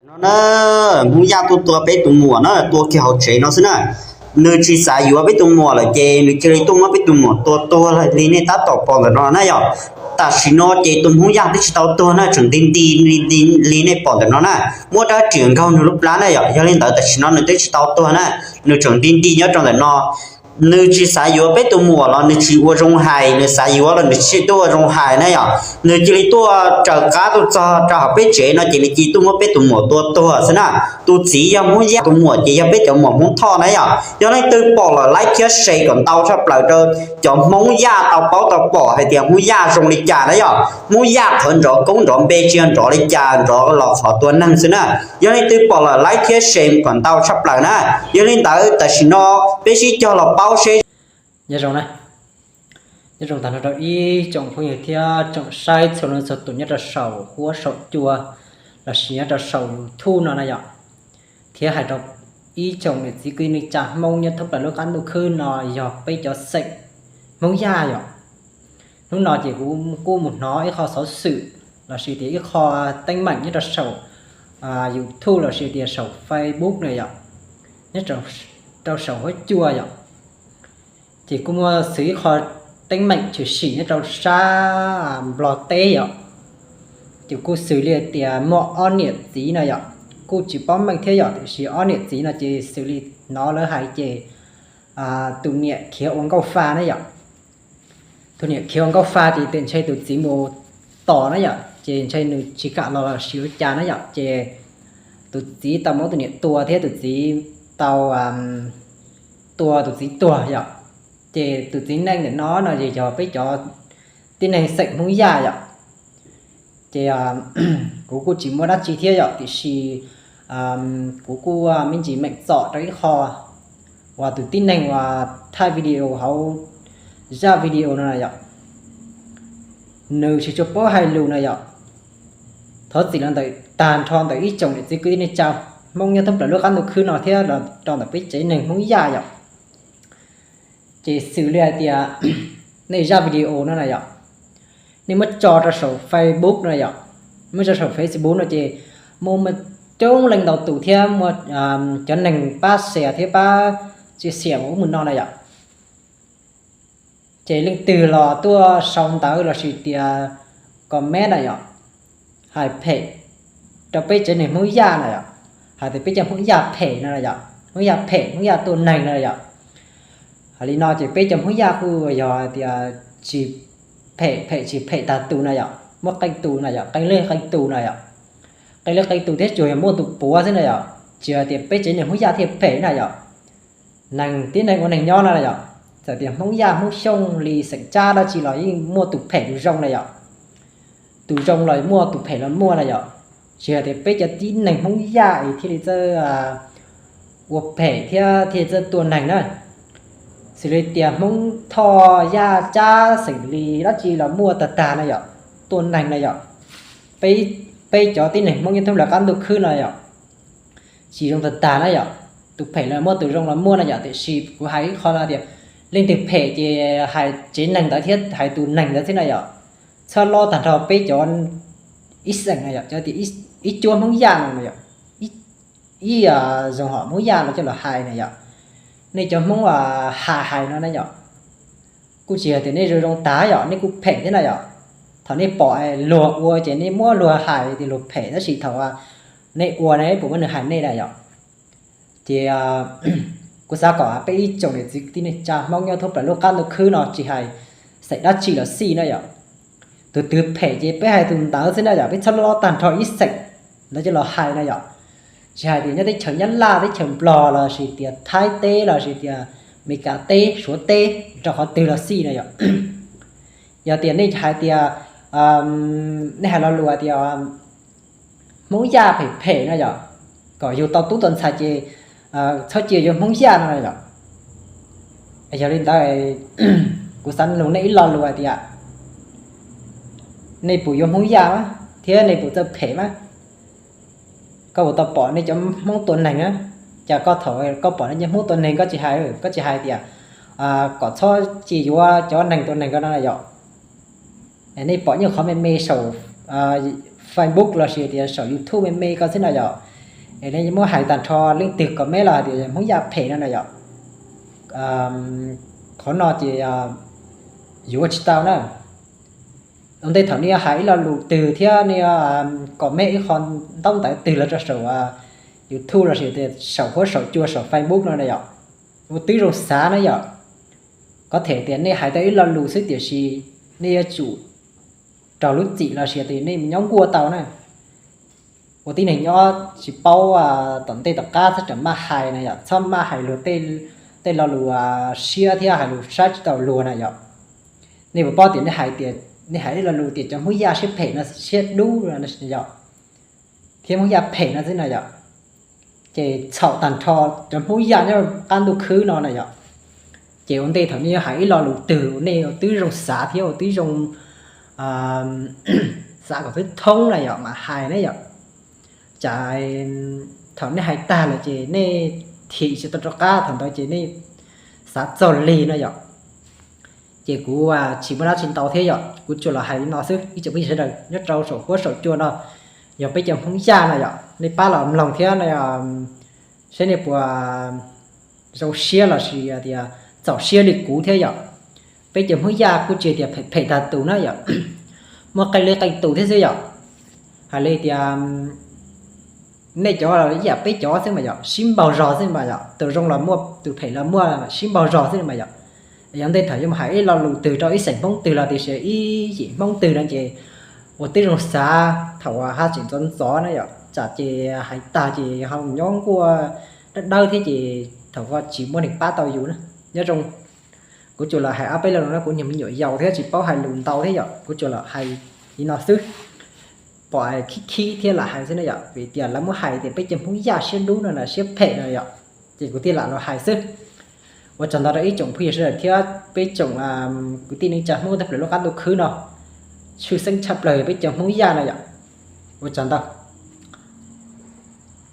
No na, Hmoob Yaj tuaj tua peb tus muam na, tua kiag hauv tsev no xwb na. Nws tsis xav yuav peb tus muam lawm ces nws cia li tuaj muab peb tus muam tua tuag li nej tab tom pom ntawm no na yom. Tam sim no ces tus Hmoob Yaj twb tsis tau tuag na, tseem nti nti li nej pom ntawm no na, muab dab riam nkaug nws lub plab na yom. Yog li ntawd tam sim no nws twb tsis tau tuag na, nws tseem nti nti nyob rau ntawm no. Nws tsis xav yuav peb tus muam los nws tsis ua zoo hais, nws xav yuav los nws tsis tuaj ua zoo hais na yom. Nws cia li tuaj raws qab tuaj txog rau hauv peb tsev no ces nws cia li tuaj muab peb tus muam tua tuag xwb na. Tus txiv yog Hmoob Yaj, tus muam ces yog peb cov muam Hmoob Thoj na yom. Yog leej twg pom lawm like thiab share kom ntau tshaj plaws rau cov Hmoob Yaj tau paub tau pom hais tias Hmoob Yaj zoo li cas na yom. Hmoob Yaj qhov nrov koob nrov npe tsis yog nrov li cas, nrov los qhov tua neeg xwb na. Yog leej twg pom lawm like thiab share kom ntau tshaj plaws na. Yog li ntawd tam sim no peb sib cog los paub seb. Nyob zoo na, nyob zoo tag nrho rau ib tsoom phooj ywg thiab tsoom saib txhua leej txhua tus nyob rau saum huab saum cua lossis nyob rau saum YouTube no na yom. Thiab hais rau ib tsoom niam txiv kwv tij neej tsa Hmoob nyob thoob plaws lub qab ntuj khwb no yog peb cov xeem Hmoob Yaj yom. Hnub no ces kuv kuj mus hnov ib qho xov xwm lossis tias ib qho teeb meem nyob rau saum YouTube lossis tias saum Facebook na yom, nyob rau saum huab cua yom. Ces kuj muaj xws ib qho teeb meem tshwm sim nyob rau sab Nplog teb yom. Ces kuj xws li tias muaj ob niam txiv no yom, kuj tsis paub meej thiab yom, tiam sis ob niam txiv no ces xws li hnov lawv hais ces tus niam khiav ua nkauj fa na yom. Tus niam khiav ua nkauj fa ces tes ntshe tus txiv mus tos na yom, ces ntshe nws tsis kam los los sis ua cas na yom, ces tus txiv tau muab tus niam tua thiab tus txiv tau tua tus txiv tuag yom. Ces tus txiv neej ntawm no no ces yog peb cov tib neeg xeem Hmoob Yaj yom. Ces kuv kuj tsis muaj dab tsi thiab yom, tiam sis kuv kuj me ntsis meem txom rau ib qho uas tus tib neeg uas thaij video hauv zaj video no yom, nws tsis tshua paub hais lus na yom. Thov txim los ntawm tag nrho ntawm ib tsoom niam txiv kwv tij neej tsa Hmoob nyob thoob plaws lub qab ntuj khwb no thiab los rau ntawm peb tsev neeg Hmoob Yaj yom. Ces xws li hais tias nej zaj video no na yom, nej muab tso rau saum Facebook no yom, muab tso saum Facebook no ces muaj muaj coob leej ntau tus thiab muaj cov neeg pab share thiab pab chia sẻ mus ub mus no na yom. Ces leej twg los tuaj sau ntawv lossis tias comment na yom, hais phem rau peb tsev neeg Hmoob Yaj na yom, hais tias peb cov Hmoob Yaj phem no na yom, Hmoob Yaj phem, Hmoob Yaj tua neeg no na yom. Hais li no ces peb cov Hmoob Yaj kuj yog hais tias tsis phem, phem tsis phem tag tus na yom, muaj qee tus na yom, qee leej qee tus na yom, qee leej qee tus thiab tsuas yog muaj tus puav xwb na yom, tsis hais tias peb tsev neeg Hmoob Yaj thiaj phem na yom. Neeg tib neeg ua neeg nyob no na yom, txawm tias Hmoob Yaj Hmoob Xyooj li xeem Tsab dab tsi los yeej muaj tus phem tus zoo na yom, tus zoo los muaj tus phem los muaj na yom. Tsis hais tias peb cov tib neeg Hmoob Yaj es thiaj li txawj ua phem thiab thiaj li txawj tua neeg na. Xws li tias Hmoob Thoj Yaj Tsab xeem li dab tsi los muaj tag tag na yom, tua neeg na yom. Peb cov tib neeg Hmoob nyob thoob plaws qab ntuj khwb no yom, tsis zoo tag tag na yom. Tus phem los muaj tus zoo los muaj na yom, tiam sis kuv hais ib qho no tias leej twg phem ces hais tsev neeg ntawd thiab hais tus neeg ntawd xwb na yom. Txhob lob tag nrho peb cov ib xeem na yom, cov tias ib cuab Hmoob Yaj no na yom, ib zoo hom Hmoob Yaj no coj los hais na yom. Nej cov Hmoob hais hais no na yom, kuj tsis hais tias nej zoo zoo tag yom, nej kuj phem thiab na yom. Thaum nej pom luag ua ces nej muab luag hais tias luag phem, tab sis thaum nej ua ne puas muaj neeg hais nej na yom. Ces kuv xav kom peb ib tsoom niam txiv kwv tij neej tsa Hmoob nyob thoob plaws lub qab ntuj khwb no tsis hais xeem dab tsi los xij na yom, tus twg phem ces peb hais tus ntawd xwb na yom, peb txhob lob tag nrho ib xeem ntawd coj los hais na yom. Tsis hais tias nyob teb chaws Nyab Laj, teb chaws Nplog lossis tias Thaib teb lossis tias Meskas teb, Suav teb, rau qhov twg los xij na yom. Yog tias nej hais tias, nej hais lo lus tias Hmoob Yaj phem phem no yom, kom yug tau tub tau ntxhais ces txhob cia yuav Hmoob Yaj no yom. Yog li ntawd, kuv xav nug nej ib lo lus hais tias nej puas yuav Hmoob Yaj mas thiab nej puas txawj phem mas? Koj puas tau pom nej cov Hmoob tua neeg na? Cas koj thaum koj pom nej cov Hmoob tua neeg koj tsis hais, koj tsis hais tias kom txhob cia yuav cov neeg tua neeg ko no yom? Nej pom nyuag qhov me me saum Facebook lossis tias saum YouTube me me ko xwb no yom, Es nej muab hais tag nrho leej twg comment los hais tias Hmoob Yaj phem no na yom. Qhov no ces yuav tsis tau na. Ua ntej thaum nej yuav hais ib lo lus twg thiab nej yuav comment ib qho ntaub ntawv twg los rau saum YouTube los sis tias saum huab saum cua saum Facebook no na yom, ua tib zoo xav na yom. Có thể tias nej hais tau ib lo lus xwb tiam sis nej yuav tsum raug lub txim los sis tias nej nyob nkuaj tau na. Ua tib neeg nyob tsis paub, tom ntej tom qab txhob rawm maj hais na yom, txhob maj hais luag tej lo lus siab thiab hais lus saib tsis taus luag na yom. Nej puas paub tias nej hais tias, nej hais ib lo lus tias cov Hmoob Yaj siab phem no, siab dub no yom, thiab Hmoob Yaj phem no xwb na yom, ces txhaum tag nrho cov Hmoob Yaj nyob qab ntuj khwb no na yom. Ces ua ntej thaum nej yuav hais ib lo lus twg uas nej ua tib zoo xav thiab ua tib zoo xav kom twb thoob na yom mam hais ne yom. Tsam thaum nej hais tag lawm ces nej thim tsis tau rov qab, thaum ntawd ces nej xav txog lig no yom. Ces kuv tsis muaj dab tsi ntau thiab yom, kuv tsuas los hais li no xwb. Ib tsoom phooj ywg sawv daws nyob rau saum huab saum cua no, yog peb cov Hmoob Yaj no yom, nej pab los mloog thiab saib nej puas zoo siab los sis tias txaus siab li kuv thiab yom. Peb cov Hmoob Yaj kuj tsis tias phem phem tag tus na yom, muaj qee leej qee tus thiab xwb yom. Hais li tias nej cov ib yam peb cov xwb mas yom, sib npaug zog xwb mas yom, tus zoo los muaj tus phem los muaj, sib npaug zog xwb mas yom. Yog ntej thaum yuav mus hais ib lo lus twg rau ib xeem Hmoob twg los tiam sis ib yim Hmoob twg no ces ua tib zoo xav thaum uas haj tseem ntxov ntxov na yom, tsam ces hais tag ces ho nyob nkuaj dawb dawb thiab ces thaum ko tsis muaj neeg pab tau yus na. Nyob zoo, kuv tsuas los hais ob peb lo no, kuv niag me nyuam yaus thiab tsis paub hais lus ntau thiab yom, kuv tsuas los hais li no xwb. Pom khib khib thiab lam hais xwb na yom, vim tias lawv muab hais tias peb cov Hmoob Yaj siab dub no na, siab phem no yom, ces kuv thiaj lam los hais xwb. Ua tsaug ntau rau ib tsoom phooj ywg sawv daws thiab peb tsoom kwv tij neej tsa Hmoob thoob plaws lub qab ntuj khwb no, tshwj xeeb tshaj plaws yog peb cov Hmoob Yaj no yom. Ua tsaug ntau.